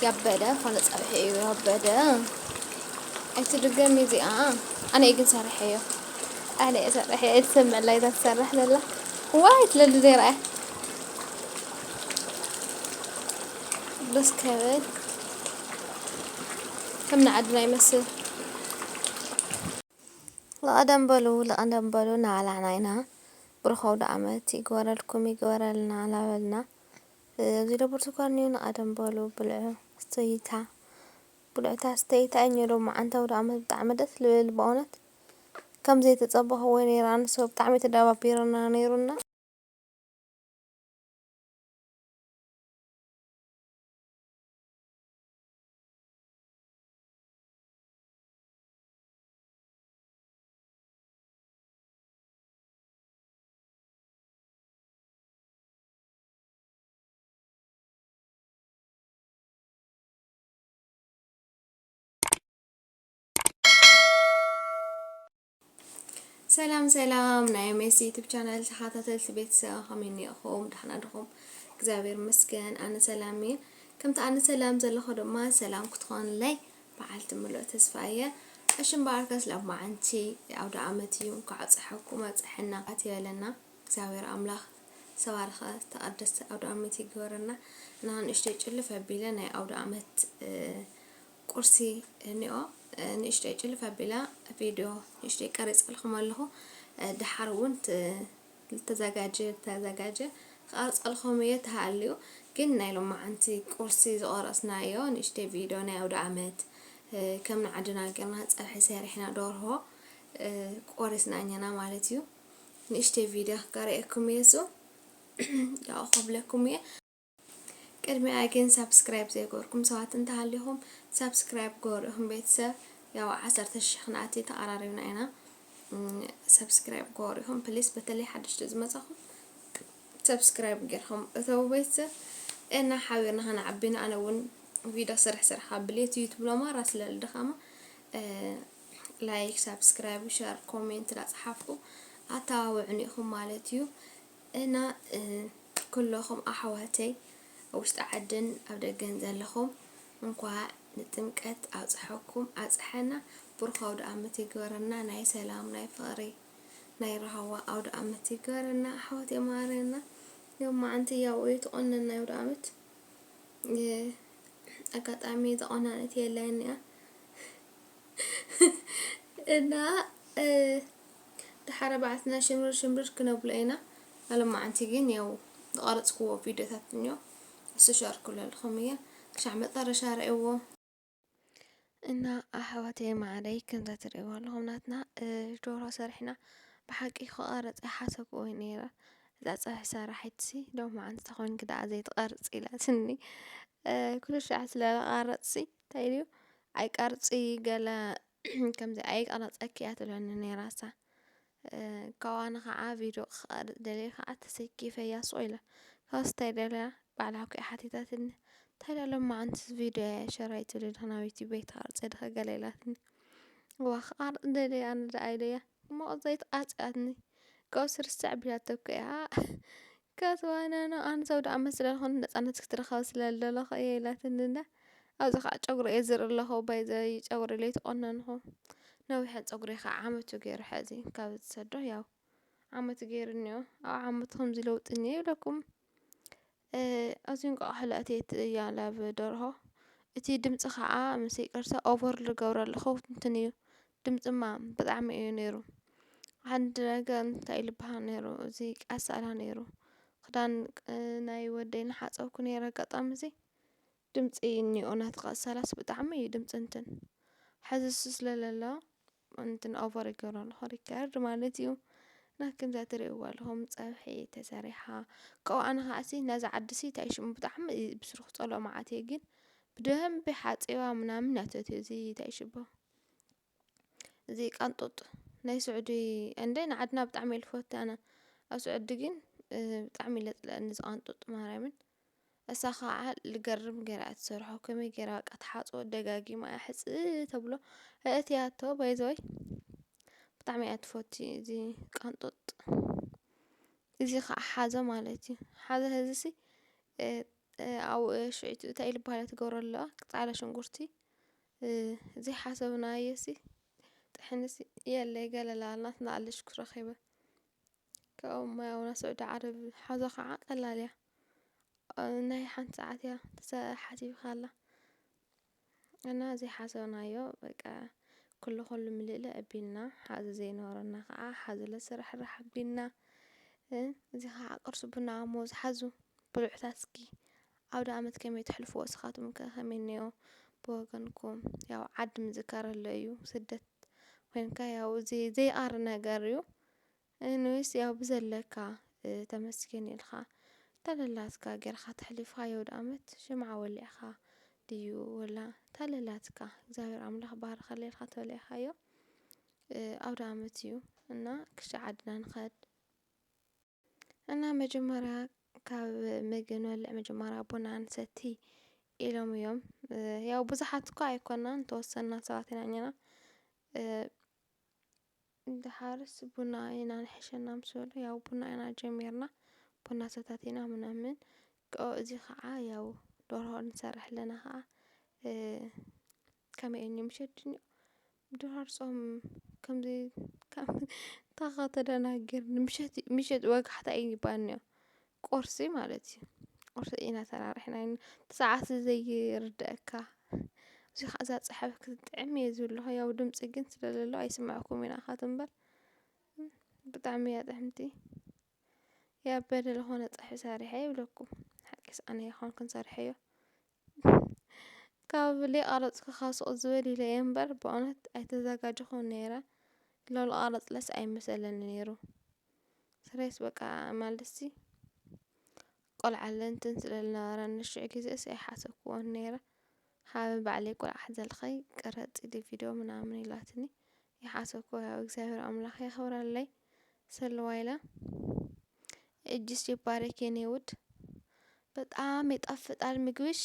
ያበደ ኮነ ጸብሒ እዩ፣ ያበደ። ኣይትድገሚ እዚኣ። ኣነ ግን ሰሪሐዮ። ኣነ እየ ሰሪሐ፣ እየ ትሰምዕ ኣላ፣ እዛ ትሰርሕ ዘላ። ዋይ ትለሊ ነይራ እያ። ደስ ከብል። ከም ንዓድና ይመስል። ለቐደም በሉ፣ ለቐደም በሉ እናበላዕና ኢና። ብሩኽ ኣውደ ዓመት ይግበረልኩም፣ ይግበረልና እናበልና፣ እዚ ዶ ብርቱኳን እዩ፣ ንቐደም በሉ፣ ብልዑ፣ ስተይታ፣ ብልዑታ፣ ስተይታ እየ ዶ መዓንተ ኣውደ ዓመት ብጣዕሚ ደስ ልብል በእውነት። ከም ዘይተጸበኽዎ ነይረ፣ ኣነስ ብጣዕሚ ተደባቢርና ነይሩና። ሰላም ሰላም ናይ ሜሲ ዩቱብ ቻናል ተኸታተልቲ ቤተሰብ፣ ከመይ እኒኦኹም? ደሕና ዲኹም? እግዚኣብሔር ይመስገን፣ ኣነ ሰላም እየ። ከምቲ ኣነ ሰላም ዘለኹ ድማ ሰላም ክትኾንለይ በዓልቲ ምሉእ ተስፋ እየ። እሺ፣ እምበኣርከስ ሎማዓንቲ ኣውደ ዓመት እዩ፣ እንኳዕ ኣብፀሐኩም ኣብፀሐና ይበለና እግዚኣብሔር ኣምላኽ። ሰባርኸ ተቐደስቲ ኣውደ ዓመት ይግበረና። እና ንእሽተይ ጭልፍ ኣቢለ ናይ ኣውደ ዓመት፣ እ፣ ቁርሲ እኒኦ፣ እ፣ ንእሽተይ ጭልፍ ኣቢላ ቪድዮ ንእሽተይ ቀሪጸልኩም ኣለኹ። እ፣ ደሓር እውን ት-፣ ልተዘጋጀ፣ ልተዘጋጀ ክቐርጸልኩም እየ ተሃልዩ። ግን ናይ ሎማዓንቲ ቁርሲ ዝቐረጽናዮ ንእሽተይ ቪድዮ ናይ ኣውደ ዓመት፣ እ፣ ከም ንዓድና ጌርና ጸብሒ ሰሪሕና ደርሆ፣ እ፣ ቆሪስና እኛና ማለት እዩ። ንእሽተይ ቪድዮ ከርእየኩም እየ እሱ። ያው ከብለኩም እየ። ቅድሚኣ ግን ሳብስክራይብ ዘይገበርኩም ሰባት እንተሃሊኹም ሳብስክራይብ ገበሩ ኢኹም ቤተሰብ። ያው ዓሰርተ ሽሕ ክንኣቲ ተቐራሪብና ኢና። እም፣ ሳብስክራይብ ገበሩ ኢኹም ፕሊስ፣ በተለይ ሓደሽቲ ዝመጻኹም ሳብስክራይብ ጌርኩም እተው ቤተሰብ። እና ሓቢርና ከነዓቢ ኢና። ኣነ እውን ቪድዮ ስራሕ ስራሕ ካብ ብልየት ዩቱብ ሎማ ራስ ለልድኻማ፣ እ፣ ላይክ፣ ሳብስክራይብ፣ ሸር፣ ኮሜንት ዳጸሓፍኩ ኣተባብዑኒ ኢኹም ማለት እዩ። እና፣ እ፣ ኩለኹም ኣሕዋተይ ውሽጢ ዓድን ኣብ ደገን ዘለኹም እንኳዕ ንጥምቀት ኣብፀሐኩም ኣብፀሐና። ብሩኽ ኣውደ ዓመት ይግበረና። ናይ ሰላም፣ ናይ ፍቕሪ፣ ናይ ራህዋ ኣውደ ዓመት ይግበረና። ኣሕዋተይ ማረና። ዮም መዓንቲ ያው እዩ ተቆነና ኣውደ ዓመት። እ፣ ኣጋጣሚ ተቆናነት የለን እያ። እና፣ እ፣ ደሓረ በዓልትና ሽምርር ሽምርር ክነብሎ ኢና። ሎማዓንቲ ግን ያው ዝቐረጽክዎ ቪድዮታት እንዮ፣ እሱ ሸር ክብለልኩም እየ። ክሻዕ መጨረሻ ርእይዎ። እና ኣሕዋተይ ማዕረይ ከምዛ ትርእይዋ ኣለኹም ናትና፣ እ፣ ዶሮ ሰሪሕና ብሓቂ ክቐረጽ ኣይሓሰብኩ ወይ ነይረ። እዛ ጸብሒ ሰራሒትሲ ሎማዓንቲ ተኾይንኪ ደኣ ዘይትቐርጽ ኢላትኒ። እ፣ ኩሉ ሻዕ ስለ ዝቐርጽሲ እንታይ ድዩ ኣይቀርጺ ገለ ከምዚ ኣይቀረጸኪ እያ ትብለኒ ነይራ እሳ። እ፣ ካብኡ ኣነ ኸዓ ቪድዮ ክቐርጽ ደልየ ኸዓ ተሰኪፈያ ሱቕ ኢለ። ካብኡስ እንታይ ደልያ ባዕላ እኮ እያ ሓቲታትኒ። እንታይ ደኣ ሎማዓንትስ ቪድዮ እያ ሸር ኣይትብሊ ዲኺ ናብ ዩቱበይ ትቐርጺ ዲኺ ገለ ኢላትኒ። እዋ ክቐርጽ ደልየ ኣነ ደኣ ኢለያ። እሞ ዘይትቐርጺ ኢላትኒ። ካብኡስ ርስዕ ኣቢላቶ እኮ እያ። ከትዋነኖ ኣነ ሰብ ደኣ መስለ ዝኾነ ነጻነት ክትረኸብ ስለ ዝደለኹ እየ ኢላትኒ እንዳ። ኣብዚ ኸዓ ጨጉሪ እየ ዝርኢ ኣለኹ፣ ባይ ዘይ ጨጉሪ ለይተቆነንኹ። ነዊሐ ጸጉሪ ኸዓ ዓመቱ ገይሩ ሕዚ ካብ ዝሰዶ ያው ዓመቱ ገይሩ እኒኦ። ኣብ ዓመቱ ከምዚ ለውጢ እኒኦ ይብለኩም። እ፣ ኣብዚ እንቋቑሖ ለእትየት እያ ላብ ደርሆ። እቲ ድምፂ ኸዓ ምስ ይቅርታ ኦቨር ልገብሮ ኣለኹ እንትን እዩ። ድምፅማ ብጣዕሚ እዩ ነይሩ። ሓንቲ ነገር እንታይ ልበሃል ነይሩ፣ እዚ ቃሳላ ነይሩ። ክዳን፣ እ፣ ናይ ወደይ እናሓፀብኩ ነይረ ኣጋጣሚ እዚ። ድምፂ እኒኦ ናቲ ቃሳላስ ብጣዕሚ እዩ ድምፂ እንትን። ሕዚ እሱ ስለለሎ እንትን ኦቨር ይገብሮ ኣለኹ ሪከርድ ማለት እዩ። እና ከምዛ ትርእይዋ ኣለኹም ፀብሒ ተሰሪሓ። ካብኡ ኣነ ኸዓሲ ነዛ ዓዲሲ እንታይ ሽሙ ብጣዕሚ እዩ ብስሩ ክፀልኦ መዓት እየ ግን ብደንቢ ሓፂባ ምናምን ናተት እዚ እንታይ ሽቦ እዚ ቃንጡጥ ናይ ስዑዲ እንደ ንዓድና ብጣዕሚ እየ ልፈቱ ኣነ። ኣብ ስዑዲ ግን፣ እ፣ ብጣዕሚ እየ ለፅልአኒ እዚ ቃንጡጥ ማርያምን። እሳ ኸዓ ልገርም ገይራ እያ ትሰርሖ። ከመይ ገይራ በቃ ትሓፅቦ ደጋጊማ እያ ሕፅእ ተብሎ። ኣእትያቶ ባይ ዘ ወይ ብጣዕሚ እያ ትፈቲ እዚ ቃንጦጥ። እዚ ከዓ ሓዘ ማለት እዩ። ሓዘ ህዝሲ ኣብኡ ሽዒቱ እንታይ ኢሉ በሃለ ትገብሮ ኣለዋ ፃዕዳ ሽንጉርቲ ዘይሓሰብናዮ ሲ ጥሕንሲ የለ ገለላ ናትና ኣለሽ ክትረኺበ ካብኡ ማያውና ስዑዲ ዓረብ ሓዞ ከዓ ቀላል እያ። ናይ ሓንቲ ሰዓት እያ ተሓሲብካ ኣላ። እና ዘይሓሰብናዮ በቃ ኩሉ ኩሉ ምልእልእ ኣቢልና ሓዚ ዘይነበረና ከዓ ሓዚ ለስራሕራሕ ኣቢልና። እዚ ከዓ ቅርሲ ቡና እሞ ዝሓዙ ብልዑታት እስኪ ኣውደ ኣመት ከመይ ተሕልፍዎ እስኻትኩም ከ ከመይ እኒኦ ብወገንኩም? ያው ዓዲ ምዝካር ኣሎ እዩ ስደት ኮይንካ ያው እዚ ዘይኣር ነገር እዩ። ንስ ያው ብዘለካ ተመስገን ኢልካ ተለላትካ ጌርካ ተሕሊፍካዮ ኣውደ ኣመት ሽምዓ ወሊዕካ ድዩ ወላ ተለላትካ እግዚኣብሔር ኣምላኽ ባርኸለይ ኢልካ ተወሊዕካዮ ኣውደ ኣመት እዩ። እና ክሻ ዓድና ንኸድ እና መጀመርያ ካብ ምግቢ ንበልዕ መጀመርያ ቡና ንሰቲ ኢሎም እዮም። ያው ብዙሓት እኳ ኣይኮናን ተወሰና ሰባት ኢና እኛና። ድሓርስ ቡና ኢና ንሕሸና ምስ በሉ ያው ቡና ኢና ጀሚርና። ቡና ሰታቲና ምናምን። ቀኦ እዚ ከዓ ያው ደርሆ ንሰርሕ ኣለና ከዓ ከመይ እኒ ምሸት ድንዮ ድራር ጾም ከምዚ ታኻ ተደናግር ምሸት ምሸት ወጋሕታ እዩ ይባል እኒኦ ቁርሲ ማለት እዩ። ቁርሲ ኢና ሰራርሕና ሰዓት ዘይርድአካ እዚ ከዓ እዛ ፀሓፍ ክትጥዕም እየ ዝብልኻ ያው ድምፂ ግን ስለለሎ ኣይስማዕኩም ኢና ካት እምበር ብጣዕሚ እያ ጥዕምቲ። ያበደ ዝኾነ ፀብሒ ሰሪሐ ይብለኩም ሓቂስ ኣነ ይኾንኩን ሰሪሐዮ ካብ ዘይቐረፅኩ ካብ ሱቕ ዝበል ኢለ እየ እምበር ብእውነት ኣይተዘጋጀኹን ነይረ። ሎሚ ቀረፅለስ ኣይመሰለኒ ነይሩ። ስሬስ በቃ ማለትሲ ቆልዓ ለንትን ስለ ዝነበረ ንሽዑ ግዜስ ኣይሓሰብክዎን ነይረ። ሃበ ባዕለይ ቆልዓ ሓዘልኸይ ቅረፂ ቪድዮ ምናምን ኢላትኒ። ይሓሰብክዎ ያው እግዚኣብሔር ኣምላኽ የኽብረለይ። ሰለዋ ኢላ እጅሽ ይባረክ የኔ ውድ። በጣም ይጣፍጣል ምግብሽ።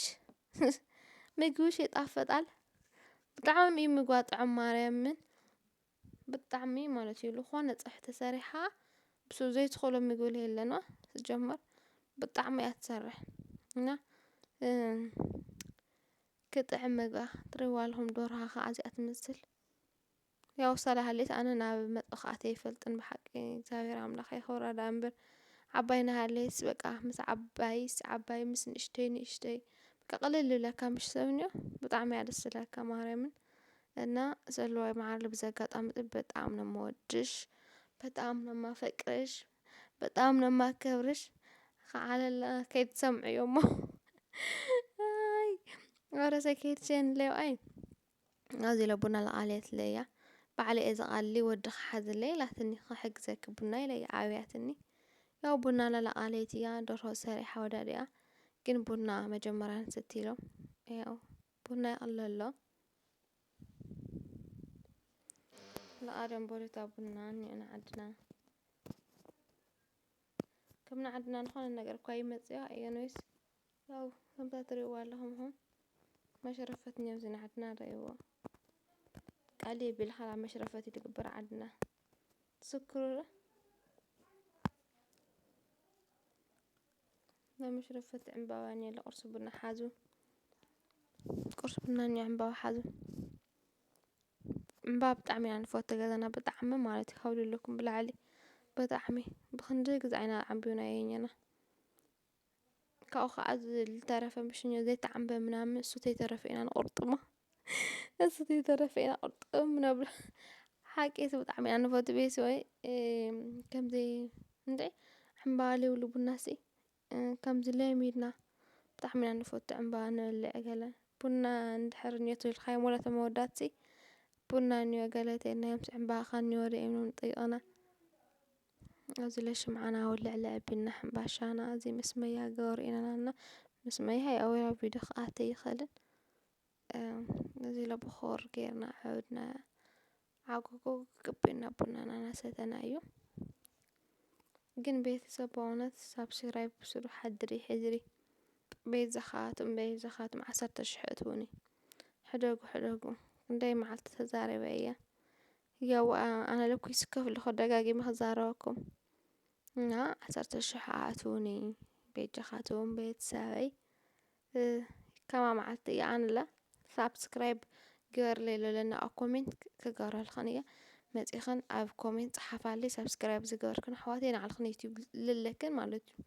ምግብሽ ይጣፍጣል። ብጣዕሚ እዩ ምግባ ጥዑም ማርያምን። ብጣዕሚ ማለት እዩ ዝኾነ ፀብሒ ተሰሪሓ ብሱ ዘይትኽእሎ ምግቢ የለና። ዝጀመር ብጣዕሚ እያ ትሰርሕ እና ክጥዕም ምግባ ትሪዋ ኣለኹም። ዶርሃ ከዓ እዚኣ ትመስል። ያው ሳላ ሃሌት ኣነ ናብ መጥበኽ ኣትየ ይፈልጥን ብሓቂ እግዚኣብሔር ኣምላኽ የኽብራ ደኣ እምበር ዓባይ ናሃለየስ በቃ ምስ ዓባይስ ዓባይ ምስ ንእሽተይ ንእሽተይ በቃ ቅልል ይብለካ ምሽ ሰብ እንዮ ብጣዕሚ እያ ደስ ትብለካ ማርያምን እና ሰለዋይ መዓር ብዚ ኣጋጣሚ በጣም ነው የምወድሽ በጣም ነው የማፈቅርሽ በጣም ነው የማከብርሽ ከዓለላ ከይትሰምዕዮ እሞ ኣይ ወረሰይ ከይትሸንለይ ኣይ ኣብዚ ኢለ ቡና ለቓልየትለይ እያ። ባዕለይ እየ ዝቓሊ ወድኺ ሓዝለይ ኢላትኒ ክሕግዘኪ ቡና ኢለ እያ ኣብያትኒ። ያው ቡና ለለቓልየት እያ ደርሆ ሰሪሓ ወዳዲኣ ግን ቡና መጀመርያ ንስቲ ኢሎም ያው ቡና ይቕሎ ኣሎ። ለቓልዮም በሉታ ቡና እኒኦ ንዓድና። ከም ንዓድና ዝኾነ ነገር እኳ ይመፅያ እየን ወይስ ያው ከምታ ትሪእዋ ኣለኹም ኹም መሽረፈት እኒኦ እዚ ንዓድና ረእይዎ ቃሊ ቢልካ ናብ መሽረፈት እዩ ትግበር ዓድና ትስክሩ ዶ ናይ መሽረፈት ዕምባባ እኒኦ ለቁርሲ ቡና ሓዙ ቁርሲ ቡና እኒኦ ዕምባባ ሓዙ እምባ ብጣዕሚ ኢና ንፈቱ ገዛና ብጣዕሚ ማለት እዩ ካብ ልለኩም ብላዕሊ ብጣዕሚ ብክንዲ ግዛዕ ኢና ዓምቢብና የኛና ካብኡ ከዓ ዝተረፈ ምሽኛ ዘይተዓምበ ምናምን እሱ ተይተረፈ ኢና ንቁርጥሞ እሱ ተይተረፈ ኢና ቁርጥም ነብሎ ሓቂ እቲ ብጣዕሚ ኢና ንፈቱ ቤት ወይ ከምዚ እንደ ዕምባ ዘይብሉ ቡና ሲ ከምዚ ለሚድና ብጣዕሚ ኢና ንፈቱ ዕምባ ንበልዕ ገለ ቡና እንድሕር ኔቱ ኢልካዮም ወላ ተመወዳትሲ ቡና እኒኦ ገለ ተይልናዮምሲ ዕምባ ኸዓ እኒኦ ዶ እዮም ንጠይቐና ኣብዚ ለሽምዓና ወልዕ ለዕቢና ሕምባሻና እዚ ምስ መያ ገበሩ ኢና ናልና ምስ መያ ያው ያው ቪድዮ ክኣተ ይኽእልን እዚ ለብኾር ጌርና ዕብድና ዓጎጎ ቅቢና ቡናና ናሰተና እዩ። ግን ቤተሰብ በእውነት ሳብስክራይብ ብስሩ ሓድሪ ሕድሪ በይዛኻትም በይዛኻትም ዓሰርተ ሽሕ እትውኒ ሕደጉ ሕደጉ ክንደይ መዓልቲ ተዛሪበ እየ ያው ኣነ ለኩ ይስከፍ ኣለኹ ደጋጊመ ክዛረበኩም። እና ዓሰርተ ሽሕ ኣእትውኒ በጃኻትውን ቤተሰበይ። ከማ መዓልቲ እያ ኣነለ ሳብስክራይብ ግበርለይ ለለና ኣብ ኮሜንት ክገብረልኽን እየ። መጺኽን ኣብ ኮሜንት ጸሓፋለይ ሳብስክራይብ ዝገበርክን ኣሕዋተይ ንዓልኽን ዩቲዩብ ልለክን ማለት እዩ።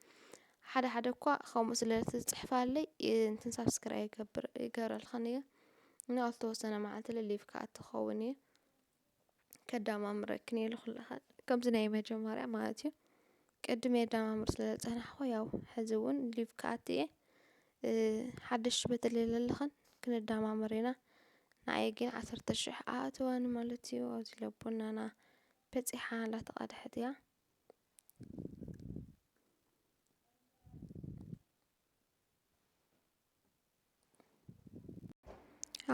ሓደ ሓደ እኳ ከምኡ ስለ ትጽሕፋለይ እንትን ሳብስክራይብ ይገብር ይገብረልኽን እየ። እና ኣብ ዝተወሰነ መዓልቲ ለ ሊቭ ክኣቱ ክኸውን እየ። ከዳማምረክን እየ ለኹላኻን ከምዚ ናይ መጀመርያ ማለት እዩ። ቅድም የዳማምር ስለ ዝጸናሕኩ ያው ሕዚ እውን ሊቭ ክኣቲ እየ። ሓደሽ በተለይ ለለኽን ክንዳማመር ኢና። ንኣየ ግን ዓሰርተ ሽሕ ኣእትወኒ ማለት እዩ። ኣብዚ ለቦናና በጺሓ እንዳተቐድሐት እያ።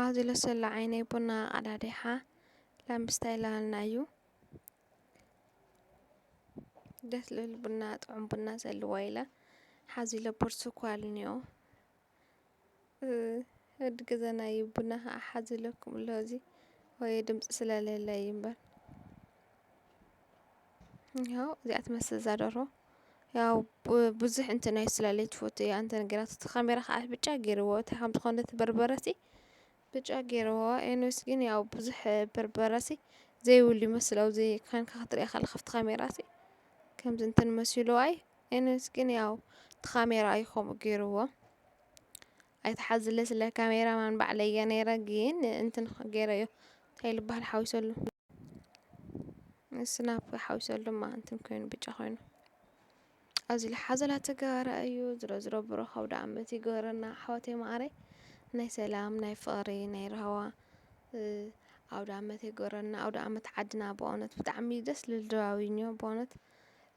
ኣብዚ ለሰሎ ዓይነይ ቡና ኣቐዳዲሓ ላምስታ ኢላልና እዩ። ደስ ልብል ቡና፣ ጥዑም ቡና ዘልዋ ኢለ ሓዚ ኢለ ቦርሱ ኳል እኒኦ። ወዲ ገዛና እዩ ቡና ከዓ ሓዚ ኢለኩም ኣሎ። እዚ ወይ ድምፂ ስለሌለ እዩ እምበር። ያው እዚኣ ትመስል እዛ ደርሆ። ያው ብ-፣ ብዙሕ እንትን ኣይስላለይ ትፈቱ እያ እንትን ገይራ፣ እቲ ካሜራ ከዓ ብጫ ገይርዎ። እንታይ ከም ዝኾነ እቲ በርበረሲ ብጫ ገይርዎ። ኤንስ ግን ያው ብዙሕ በርበረሲ ዘይብሉ ይመስል። ኣብዚ ኮይንካ ክትሪኦ ከለኻ ኣብቲ ካሜራሲ ከምዚ እንትን መሲሉ ኣይ። ኤንስ ግን ያው እቲ ካሜራ እዩ ከምኡ ገይርዎ። ኣይተሓዝለ ስለ ካሜራማን ባዕለይ እየ ነይረ፣ ግን እንትን ገይረዮ። እንታይ ልበሃል ሓዊሰሉ? ስናፕ ሓዊሰሉ ማ እንትን ኮይኑ ብጫ ኮይኑ። ኣብዚ ለሓዘላ ተጋባራ እዩ። ዝሮ ዝሮ ብሩኽ ኣውደ ዓመት ይግበረና ኣሕዋተይ መዓረይ። ናይ ሰላም፣ ናይ ፍቕሪ፣ ናይ ራህዋ፣ እ፣ ኣውደ ዓመት ይግበረና። ኣውደ ዓመት ዓድና ብእውነት ብጣዕሚ ደስ ልብል ድባብ እዩ እኒኦ። ብእውነት፣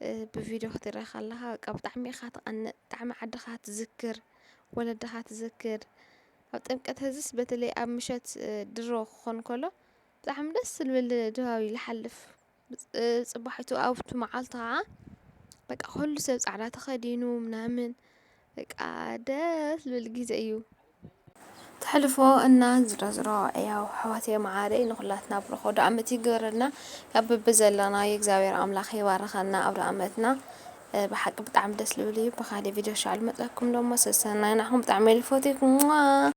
እ፣ ብቪድዮ ክትሪኣ ከለኻ በቃ ብጣዕሚ ኢኻ ትቐንእ። ብጣዕሚ ዓድኻ ትዝክር፣ ወለድኻ ትዝክር። ኣብ ጥምቀት ህዝስ በተለይ ኣብ ምሸት፣ እ፣ ድሮ ክኾን ከሎ ብጣዕሚ ደስ ዝብል ድባብ እዩ ዝሓልፍ። እ፣ ጽባሒቱ ኣብቲ መዓልቲ ኸዓ በቃ ኩሉ ሰብ ጻዕዳ ተኸዲኑ ምናምን በቃ ደስ ዝብል ግዜ እዩ። ተሕልፎ እና ዝሮ ዝሮ ያው ኣሕዋተይ መዓረይ ንኹላትና ብሩኽ ኣውደ ዓመት ይግበረልና። ያው በብዘለናዮ እግዚኣብሔር ኣምላኽ ይባርኸና ኣውደ ዓመትና። እ፣ ብሓቂ ብጣዕሚ ደስ ዝብል እዩ። ብኻሊእ ቪድዮ ሻዕ ልመጸኩም ደሞ ሰሰናይ ንዓኹም ብጣዕሚ እየ ልፈትየኩም። ሟ።